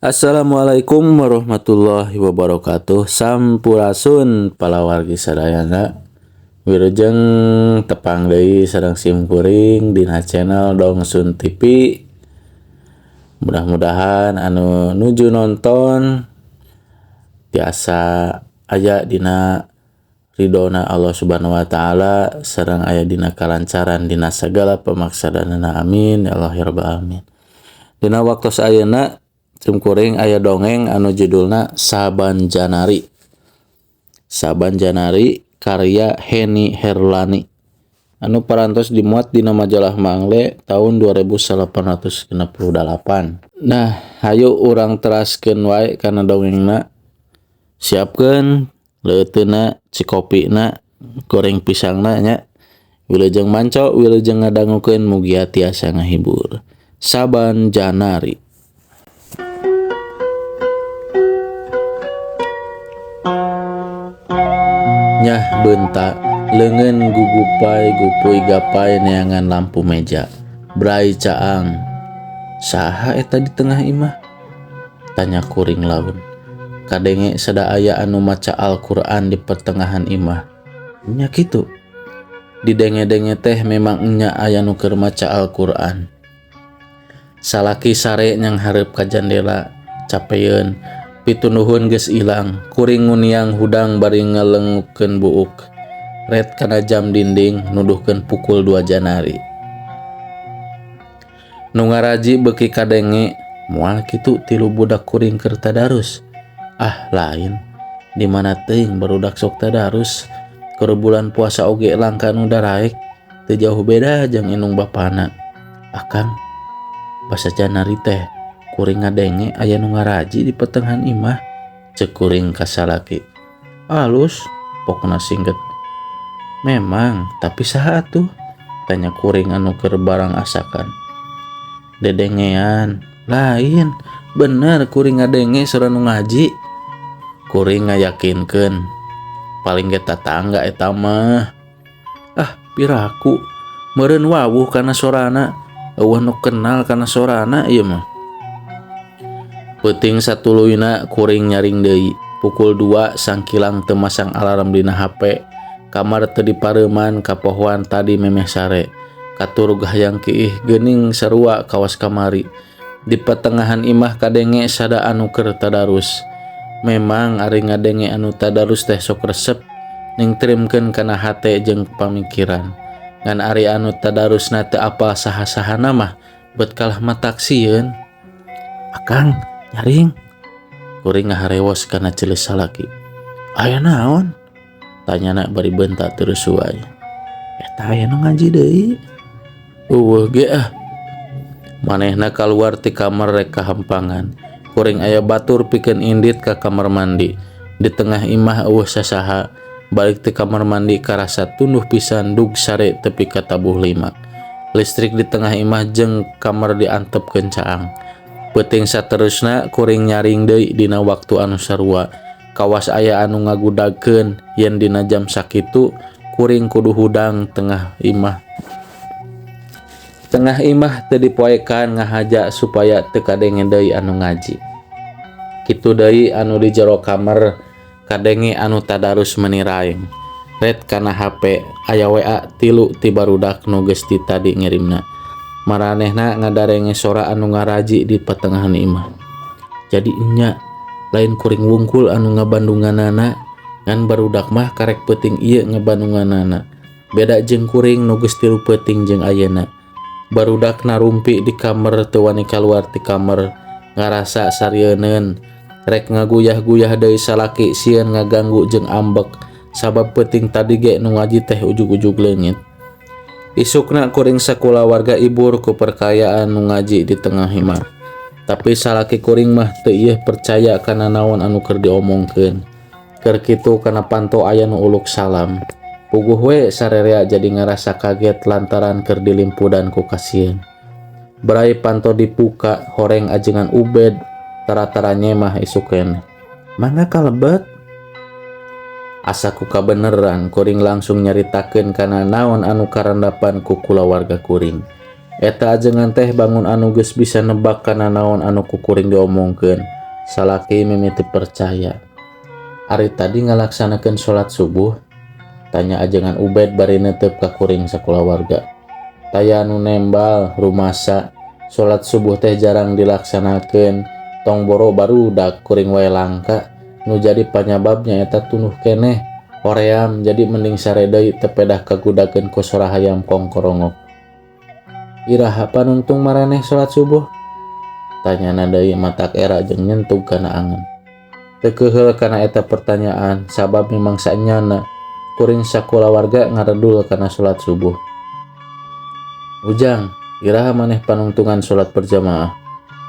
Assalamualaikum warahmatullahi wabarakatuh. Sampurasun palawargi sadayana. Wilujeng tepang deui sareng simkuring dina channel Dongsun TV. Mudah-mudahan anu nuju nonton tiasa aya dina ridona Allah Subhanahu wa taala sareng aya dina kalancaran dina sagala pamaksadanana, amin ya Allah ya rabbal alamin. Dina waktos ayeuna simkuring aya dongeng anu judulna Saban Janari. Saban Janari karya Heni Herlani anu parantos dimuat dina majalah Mangle tahun 2868. Nah, hayu urang teraskeun wae kana dongengna. Siapkeun leuteuna, cikopina, goreng pisangna nya. Wilujeng manco, wilujeng ngadangukeun, mugia tiasa ngahibur. Saban Janari. Nyah beunta, leungeun gugupai gupuy gapai neangan lampu meja. Bray caang. Saha eta di tengah imah? Tanya kuring laun. Kadenge sada aya anu maca Al-Qur'an di pertengahan imah. Nya kitu. Didenge-denge teh memang nya aya nu keur maca Al-Qur'an. Salaki sare nyanghareup ka jandela, capeun. Pitunuhun geus ilang, kuring nguniang hudang bari ngalengukeun buuk. Ret kana jam dinding nuduhkeun pukul 2 janari. Nu ngaraji beuki kadenge, moal kitu tilu budak kuring keur tadarus. Ah lain, di mana teuing barudak sok tadarus. Keur bulan puasa oge langka nu daraek, teu jauh beda jeung indung bapana. Akang, basa janari teh kuring ngadenge aya nu ngaraji di petengahan imah, ceuk kuring ka salaki. Alus, pokna singget. Memang, tapi saha atuh? Tanya kuring anu keur barang asakan. Dedengean, lain, bener kuring ngadenge sora nu ngaji. Kuring ngayakinkeun, paling ge tatangga eta mah. Ah, piraku, meureun wawuh kana sorana, eueuh nu kenal kana sorana ieu mah. Peuting satuluyna kuring nyaring deui. Pukul 2 sangkilang teu masang alarm dina HP. Kamar teu dipareuman kapohoan tadi memeh sare. Katurug hayang kiih geuning sarua kawas kamari. Di petengahan imah kadenge sada anu keur tadarus. Memang ari ngadenge anu tadarus teh sok resep ningtrimkeun kana hate jeung pamikiran. Ngan ari anu tadarusna teu apal saha-sahana mah bet kalah matak sieun. Akang nyaring, kuring ngaharewos kana ceuleus salaki. Aya naon? Tanyana bari beunta terus wae. Eta aya nu ngaji deui. Eueuh ge ah. Manehna kaluar ti kamar rek kahampangan. Kuring aya batur pikeun indit ka kamar mandi. Di tengah imah eueuh sasaha. Balik ti kamar mandi karasa tunduh pisan dug sare tepi ka tabuh 5. Listrik di tengah imah jeung kamar diantepkeun caang. Peuting saterusna kuring nyaring deui dina waktu anu sarua. Kawas aya anu ngagudagkeun yen dina jam sakitu kuring kudu hudang tengah imah. Tengah imah teu dipoekan ngahaja supaya teu kadenge deui anu ngaji. Kitu deui anu di jero kamar kadenge anu tadarus meuni raeng. Ret kana HP aya WA 3 ti barudak nu geus ti tadi ngirimna. Maranehna ngadarenge sora anu ngaraji di petengahan imah. Jadi nya lain kuring wungkul anu ngabandunganana, ngan barudak mah karek peuting ieu ngabandunganana. Beda jeung kuring nu geus 3 peuting jeung ayeuna. Barudak narumpi di kamar teu wani kaluar ti kamar, ngarasa sarieun. Rek ngaguyah-guyah deui salaki sieun ngaganggu jeung ambek sabab peuting tadi ge nu ngaji teh ujug-ujug leungit. Isukna kuring sakulawarga ibur ku perkayaan nu ngaji di tengah imah. Tapi salaki kuring mah teu ieu percaya kana naon anu keur diomongkeun. Keur kitu kana panto aya nu uluk salam. Puguh we sarerea jadi ngarasa kaget lantaran keur dilimpudan ku kasieun. Bray panto dibuka horeng ajengan Ubed tara-tara nyemah isuk keneh. Mangga kalebet. Asa ku kabeneran kuring langsung nyaritakeun kana naon anu karandapan ku kulawarga kuring. Eta ajengan teh bangun anu geus bisa nebak kana naon anu ku kuring diomongkeun. Salaki mimiti percaya. Ari tadi ngalaksanakeun salat subuh? Tanya ajengan Ubed bari neuteup ka kuring sakulawarga. Taya anu nembal, rumasa. Salat subuh teh jarang dilaksanakeun. Tong boro barudak kuring wae langka. Nu jadi panyabab nyaeta tunduh keneh, hoream jadi mending sare deui teu pedah kagudakeun ku sora hayam kongkorongok. Iraha panungtung maraneh salat subuh? Tanyana deui matak era jeung nyentug kana angen. Teu keuheul kana eta pertanyaan sabab mimang saenyana kuring sakulawarga ngaredul kana salat subuh. Ujang, iraha maneh panungtungan salat berjamaah?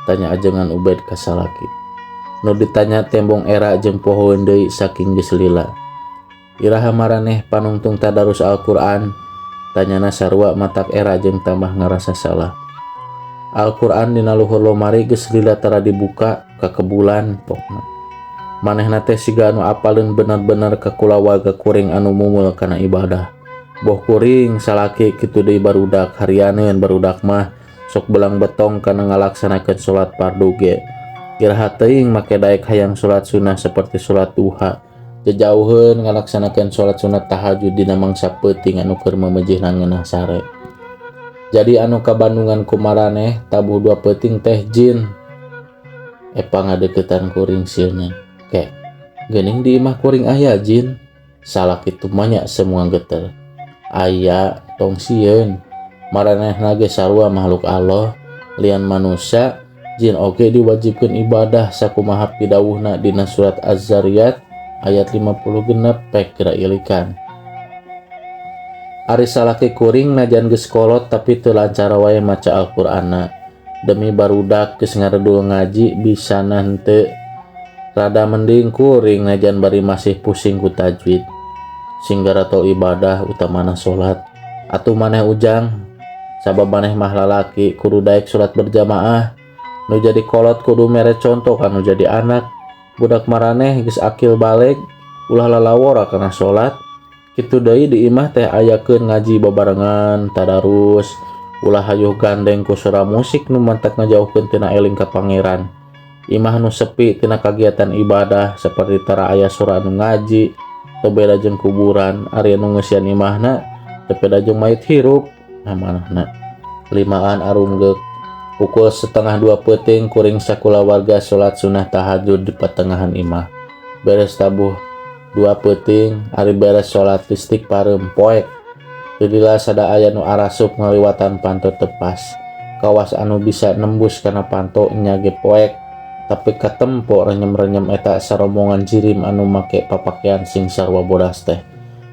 Tanya ajengan Ubed ka salaki. Nu ditanya tembong era jeung pohoeun deui saking geus lila. Iraha maraneh panungtung tadarus Al-Qur'an? Tanyana sarua matak era jeung tambah ngarasa salah. Al-Qur'an dina luhur lomari geus lila tara dibuka kakebulan pokna. Manehna teh siga anu apaleun bener-bener ka kulawarga kuring anu mumul kana ibadah. Boh kuring salaki kitu deui barudak harianeun barudak mah sok belang betong kana ngalaksanakeun salat fardu ge. Iraha teuing make daek hayang salat sunah seperti salat duha. Jajauheun ngalaksanakeun salat sunat tahajud dina mangsa peuting anu keur memejihna ngeunah sare. Jadi anu kabandungan ku maraneh tabuh dua peuting teh jin. Epa ngadeuketan kuring sieuna. Ke, geuning di imah kuring aya jin? Salaki tumanya semua geter. Aya, tong sieun. Maranehna ge sarua makhluk Allah, lian manusia, jin oge diwajibkeun ibadah sakumaha pidawuhna dina surat Az-Zariyat ayat 56 pek geura ilikan. Ari salaki kuring najan geus kolot tapi teu lancar wae maca Al-Qur'anna. Demi barudak geus ngaredul ngaji bisana henteu. Rada mending kuring najan bari masih pusing ku tajwid. Sing garatol ibadah utamana salat. Atuh maneh Ujang, sabab maneh mah lalaki kudu daek salat berjamaah. Nu jadi kolot kudu mere contoh ka nu jadi anak. Budak maraneh geus akil baleg, ulah lalawora kana salat. Kitu deui di imah teh ayakeun ngaji babarengan, tadarus, ulah hayuh gandeng ku sora musik nu mantak ngajauhkeun tina eling ka Pangeran. Imah nu sepi tina kagiatan ibadah seperti tara aya sora anu ngaji, teu beda jeung kuburan, ari anu ngeusian imahna teu beda jeung mayit hirup. Amanahna. Limaan arunggeuk. Pukul setengah dua peuting kuring sakulawarga salat sunah tahajud di patengahan imah. Beres tabuh dua peuting, ari beres salat listrik pareum poek. Teu lila sada aya nu arasup ngaliwatan panto tepas. Kawas anu bisa nembus kana panto nya ge poek, tapi katempo renyem-renyem eta sarombongan jirim anu make papakean sing sarua bodas teh.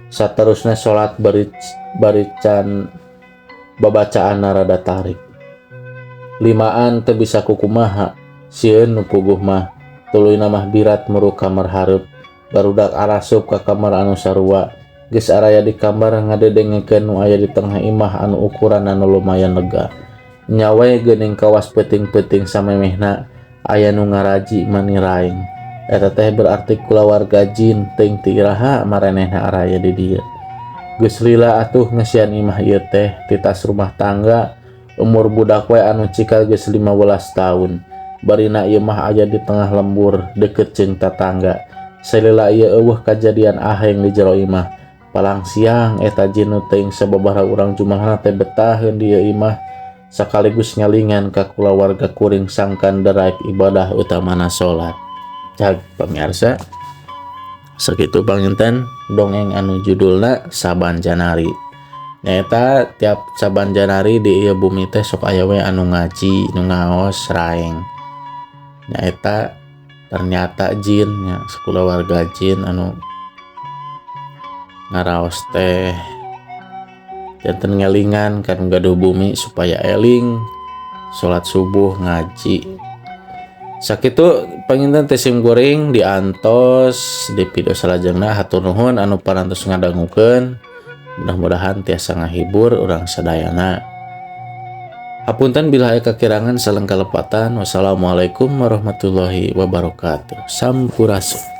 Saterusna salat bari bari can babacaanna rada tarik. Limaan teu bisa kukumaha, sieun nu puguh mah, tuluyna mah birat muruk kamar hareup. Barudak arasup ka kamar anu sarua. Geus araya di kamar ngadedengekeun nu aya di tengah imah anu ukuranna nu lumayan lega. Nya we geuning kawas peuting-peuting samemehna aya nu ngaraji mani raeng. Eta teh berarti kulawarga jin teuing ti iraha maranehna araya di dieu. Geus lila atuh ngeusian imah ieu teh titas rumah tangga umur budak we anu cikal geus 15 taun. Barina ieu mah aya di tengah lembur deukeut jeung tatangga. Salila ieu eueuh kajadian aheng di jero imah. Palang siang eta jin nu teuing sababaraha urang jumlahna teh betaheun di ieu imah sakaligus nyalingan ka kulawarga kuring sangkan daraek ibadah utamana salat. Cag pamirsa, sakitu panginten dongeng anu judulna Saban Janari. Nyaeta tiap saban janari di ieu bumi teh sok aya we anu ngaji, nu ngaos raeng. Nyaeta ternyata jin nya sakulawarga jin anu ngaraos teh janten ngelingan ka nu gaduh bumi supaya eling salat subuh ngaji. Sakitu panginten teh sim kuring diantos di video salajengna. Hatur nuhun anu parantos ngadangukeun. Mudah-mudahan tiasa ngahibur urang sadayana. Hapunten bila aya kakirangan sareng kalepatan. Wassalamualaikum warahmatullahi wabarakatuh. Sampurasun.